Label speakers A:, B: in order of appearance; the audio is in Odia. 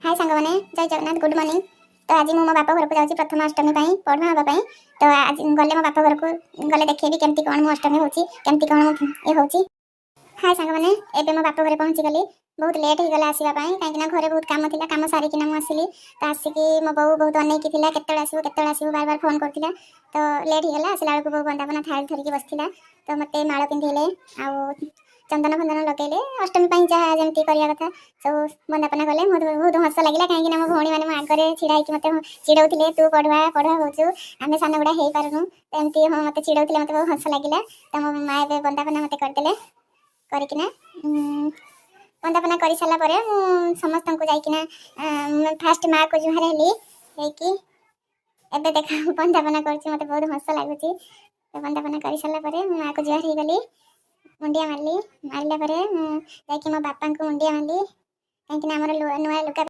A: ହାଏ ସାଙ୍ଗମାନେ, ଜୟ ଜଗନ୍ନାଥ, ଗୁଡ୍ ମର୍ଣ୍ଣିଂ। ତ ଆଜି ମୁଁ ମୋ ବାପ ଘରକୁ ଯାଉଛି ପ୍ରଥମ ଅଷ୍ଟମୀ ପାଇଁ, ପଢୁଆଁ ହେବା ପାଇଁ। ତ ଆଜି ଗଲେ, ମୋ ବାପ ଘରକୁ ଗଲେ ଦେଖେଇବି କେମିତି କ'ଣ ମୁଁ ଅଷ୍ଟମୀ ହେଉଛି, କେମିତି କ'ଣ ଇଏ ହେଉଛି। ହାଏ ସାଙ୍ଗମାନେ, ଏବେ ମୋ ବାପ ଘରେ ପହଞ୍ଚିଗଲି। ବହୁତ ଲେଟ୍ ହେଇଗଲା ଆସିବା ପାଇଁ, କାହିଁକିନା ଘରେ ବହୁତ କାମ ଥିଲା। କାମ ସାରିକିନା ମୁଁ ଆସିଲି। ତ ଆସିକି ମୋ ବୋଉ ବହୁତ ଅନେଇକି ଥିଲା, କେତେବେଳେ ଆସିବୁ, କେତେବେଳେ ଆସିବୁ, ବାର ବାର ଫୋନ୍ କରୁଥିଲା। ତ ଲେଟ୍ ହେଇଗଲା। ଆସିଲା ବେଳକୁ ବୋଉ ବନ୍ଦାପନା ଥାଳି ଧରିକି ବସିଥିଲା। ତ ମୋତେ ମାଳ ପିନ୍ଧେଇଲେ ଆଉ ଚନ୍ଦନ ଫନ୍ଦନ ଲଗେଇଲେ। ଅଷ୍ଟମୀ ପାଇଁ ଯାହା ଯେମିତି କରିବା କଥା ସବୁ ବନ୍ଦାପନା କଲେ। ବହୁତ ବହୁତ ହସ ଲାଗିଲା, କାହିଁକିନା ମୋ ଭଉଣୀମାନେ ମୋ ଆଗରେ ଛିଡ଼ା ହେଇକି ମୋତେ ଚିଡ଼ଉଥିଲେ, ତୁ ପଢୁଆ ପଢୁଆ ହେଉଛୁ, ଆମେ ସାନ ଗୁଡ଼ା ହେଇପାରୁନୁ। ତ ଏମିତି ହଁ ମୋତେ ଚିଡ଼ଉଥିଲେ, ମୋତେ ବହୁତ ହସ ଲାଗିଲା। ତ ମୋ ମା ଏବେ ବନ୍ଦାପନା ମୋତେ କରିଦେଲେ। କରିକିନା ବନ୍ଦାପନା କରିସାରିଲା ପରେ ମୁଁ ସମସ୍ତଙ୍କୁ ଯାଇକିନା ଫାଷ୍ଟ ମାଆକୁ ଜୁହାର ହେଲି। ହେଇକି ଏବେ ଦେଖ, ବନ୍ଦାପନା କରୁଛି, ମୋତେ ବହୁତ ହସ ଲାଗୁଛି। ତ ବନ୍ଦାପନା କରିସାରିଲା ପରେ ମୁଁ ମାଆକୁ ଜୁହାର ହେଇଗଲି, ମୁଣ୍ଡିଆ ମାରିଲି। ମାରିଲା ପରେ ମୁଁ ଯାଇକି ମୋ ବାପାଙ୍କୁ ମୁଣ୍ଡିଆ ମାରିଲି, କାହିଁକିନା ଆମର ନୂଆ ଲୁଗା